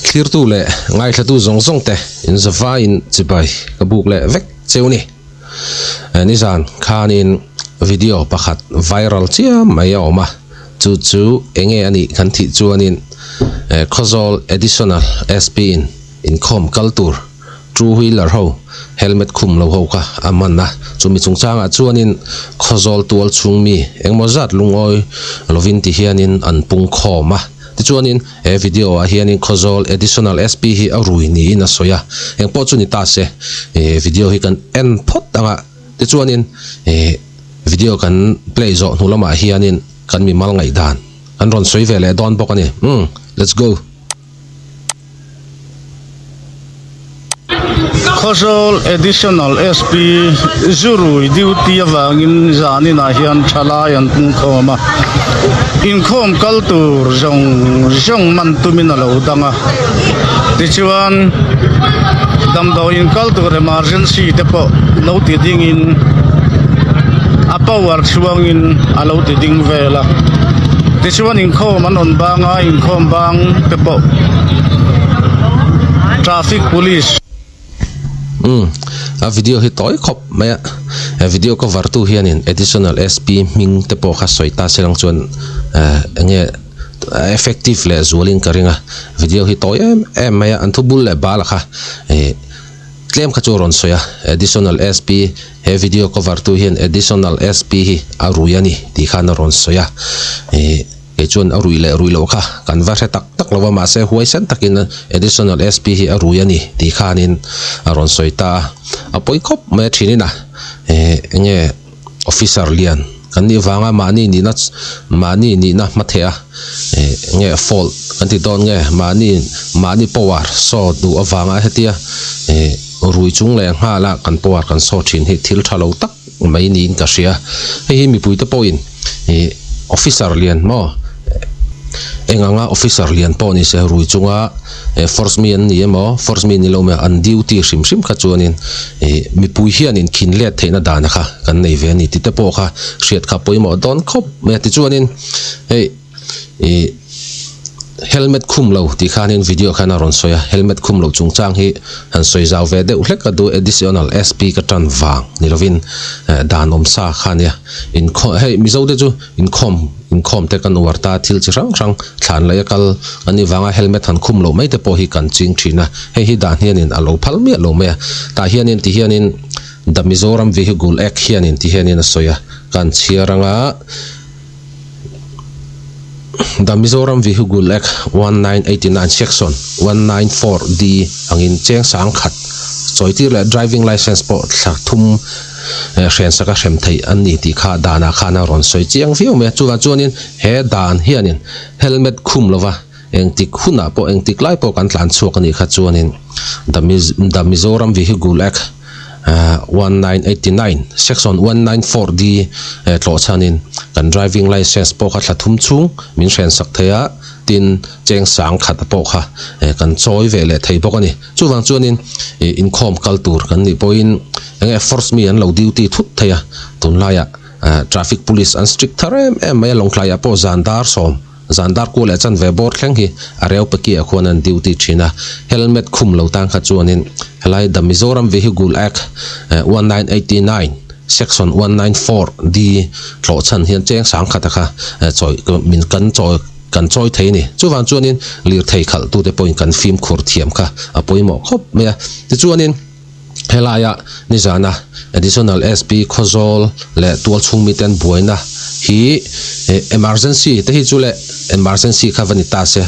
Thlirtu leh ngaithlatu zawng zawng te in zavaiin chibai ka buk leh vek cheu ni. Nizan khanin video pakhat viral chiam mai a awm a, chu chu enge a nih kan thih chuanin Khawzawl Additional SP in inkhawm kal tur Two wheeler ho helmet khum lo ho kha a man a, chumi chungchangah chuanin Khawzawl tual chhung mi engmaw zat lungawi lovin ti hianin an pung khawm a. Tichuanin he video ah hianin Khawzawl Additional SP hi a rui niin a sawi a, engpawh chu ni ta se video hi kan en phawt ang a, tichuanin video kan play zawh hnu lamah hianin kan mimal ngaihdan an rawn sawi ve leh dawn bawk a ni. Umm let's go. Khawzawl Additional SP Zurui duty avangin zaninah hian thalai an pungkhawm a, inkhawm kal tur zawng zawng man tumin a lo dang a, tichuan damdawiin kal tur emergency te pawh lo ti dingin a power chhuangin a lo ti ding vel a, tichuan inkhawm an rawn bang a, inkhawm bang te pawh traffic police. Umm a video hi tawi khawp mai a he video cover tu hianin additional SP hming te pawh kha sawi ta se lang chuan eh enge effective leh zualin ka ring a video hi tawi em em mai a an thu bul leh bal a kha eh tlem kha chu a rawn sawi a additional SP he video cover tu hian additional SP hi a rui a ni tih khan a rawn sawi a eh. Kei chuan a ruih leh ruih loh kha kan va hre tak tak lo va, mahse huaisen takin Additional SP hi a rui a ni tih khanin a rawn sawi ta a, a pawi khawp mai a thinin a, enge officer lian kan nih vanga mahni nihna mahni nihna hmatheh a, enge fault kan ti dawn nge mahni mahni power saw duh avanga hetia rui chung leh nghala kan power kan saw thin hi thil tha lo tak mai niin ka hria, hei hi mipuite pawhin. Ih officer lian maw eng anga officer lian pawh ni se rui chunga eh force mi an ni emaw force mi ni lo mai an duty hrim hrim kha chuanin ih mipui hianin khin let theihna dana kha kan nei ve a ni tih te pawh kha hriat kha pawimawh dawn khawp mai a tichuanin hei ih. Helmet khum lo tih khanin video khan a rawn sawi a, helmet khum loh chungchang hi han sawi zau ve deuh hlek a duh additional SP ka tan vang ni lovin dan awm sa kha nia inkhawm hei Mizo te chu inkhawm inkhawm te kan uar ta thil chi hrang hrang thlan laih a kal an nih vanga helmet han khum loh mai te pawh hi kan ching thin a, hei hi dan hianin a lo phal miah lo mai a, tah hianin ti hianin The Mizoram Vehicle Act hianin ti hianin a sawi a, kan chhiar anga. The Mizoram Vehicle Act 1989 Section 194D angin cheng sang khat chawitir leh driving licence pawh thla thum hren saka hrem theih an ni tih kha danah khan a rawn sawi chiang viau mai a. Chuvang chuanin he dan hianin helmet khum lova engtik hunah pawh engtik lai pawh kan tlan chhuak a nih kha chuanin The Mizoram Vehicle Act 1989, Section 194D tlawh chhanin kan driving licence pawh kha thla thum chhung min hrensak thei a, tin cheng sang khat pawh kha kan chawi ve leh thei bawk a ni. Chuvang chuanin inkhawm kal tur kan nih pawhin enge force mi an lo duty thut thei a, tunlaiah traffic police an strict thar em em mai a, Lawngtlaiah pawh zan dar sawm Zan dar kual leh chanve bawr thleng hi a reu peki ah khuan an duty thin a, helmet khum lo tan kha chuanin helai The Mizoram Vehicle Act 1989 Section 194 D tlawh chhan hian cheng sang khata kha chawi min kan chawi kan chawi thei a ni. Chuvang chuanin lirthei khalh tute pawhin kan fimkhur thiam kha a pawimawh khawp mai a. Tichuanin. Helaia nizana Additional SP Khawzawl leh tualchhung miten buaina hi emergency te hi chu le emergency kha va ni ta se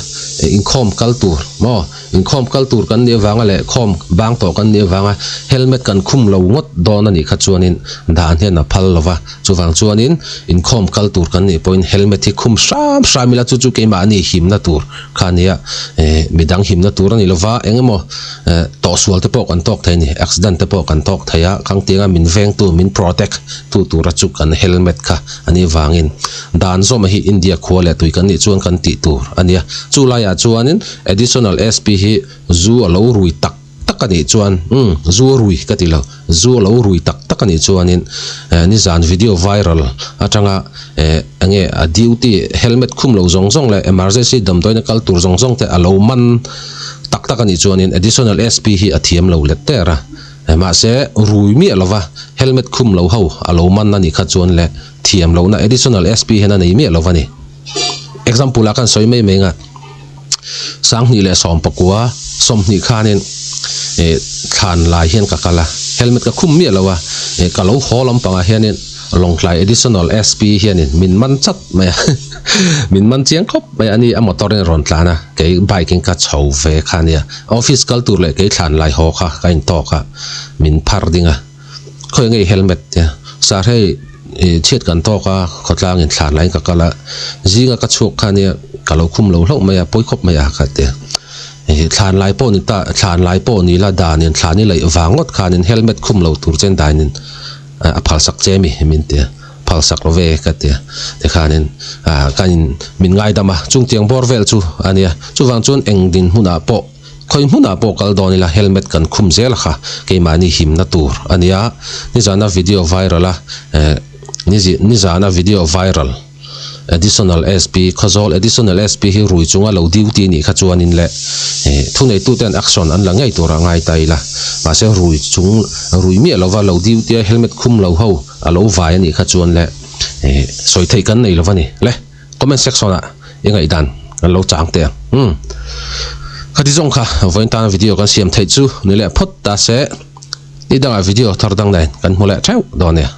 inkhawm kal tur maw inkhawm kal tur kan nih avanga leh khawm bang tawh kan nih avanga helmet kan khum lo ngawt dawn a nih kha chuanin dan hian a phal lo va chuvang chuanin inkhawm kal tur kan nih pawhin helmet hi khum hram hram ila chu chu keimahni himna tur kha a nia midang himna tur a ni lo va eng emaw Tawhsual te pawh kan tawk thei a ni, accident te pawh kan tawk thei a, khang tianga min vengtu, min protect tu tura chu kan helmet kha a nih vangin dan zawma hi India khua leh tui kan nih chuan kan tih tur a nia. Chu laiah chuanin Additional SP hi zu a lo rui tak tak a nih chuan umm zu a rui ka ti lo zu a lo rui tak tak a nih chuanin eh nizan video viral atanga eh enge a duty helmet khum lo zawng zawng leh emergency damdawiina kal tur zawng zawng te a lo man tak tak a nih chuanin additional SP hi a thiam lo let der a mahse rui miah lova helmet khum lo ho a lo man a nih kha chuan leh thiam lohna additional SP hian a nei miah lova ni example ah khan sawi mai mai anga. Sanghnih leh sawmpakua sawmhnih khanin ih thlan lai hian ka kal a, helmet ka khum miah lo a, ih ka lo haw lampangah hianin Lawngtlai Additional SP hianin min man chat mai a, min man chiang khawp mai a, ani a motor in a rawn tlan a, kei bike in ka chho ve kha ania, office kal tur leh kei thlan lai haw kha ka intawk a, min phar ding a. Khawi ngei helmet te sar hei ih chhiat kan tawk a khawtlang in thlan laiin ka kal a zinga ka chhuak kha nia ka lo khum lo hlauh mai a pawi khawp mai a kha te ih thlan lai pawh ni ta thlan lai pawh ni la dan in thlan i laih vang ngawt khan in helmet khum lo tur chen dan in a phal sak che mi min ti a phal sak lo ve ka ti a tikhan in ah kan in min ngaidam a chungtiang bawr vel chu a nia chuvang chuan eng dinhmunah pawh. Khawi hmunah pawh kal dawn ila helmet kan khum zel kha keimahni himna tur a nia. Nizana video viral a eh nizana video viral additional SP Khawzawl additional SP hi rui chunga lo duty nih kha chuanin leh eh thuneituten action an la ngei tura ngai ta ila mahse rui chung rui miah lova lo duty a helmet khum lo ho a lo vai a nih kha chuan leh eh sawi theih kan nei lova ni le. Comment section ah i ngaihdan kan lo chang teh ang. Umm. Khati zawng kha vawiin tana video kan siam theih chu ni leh phawt ta se, ni dangah video thar dang nen kan hmu leh theuh dawn nia.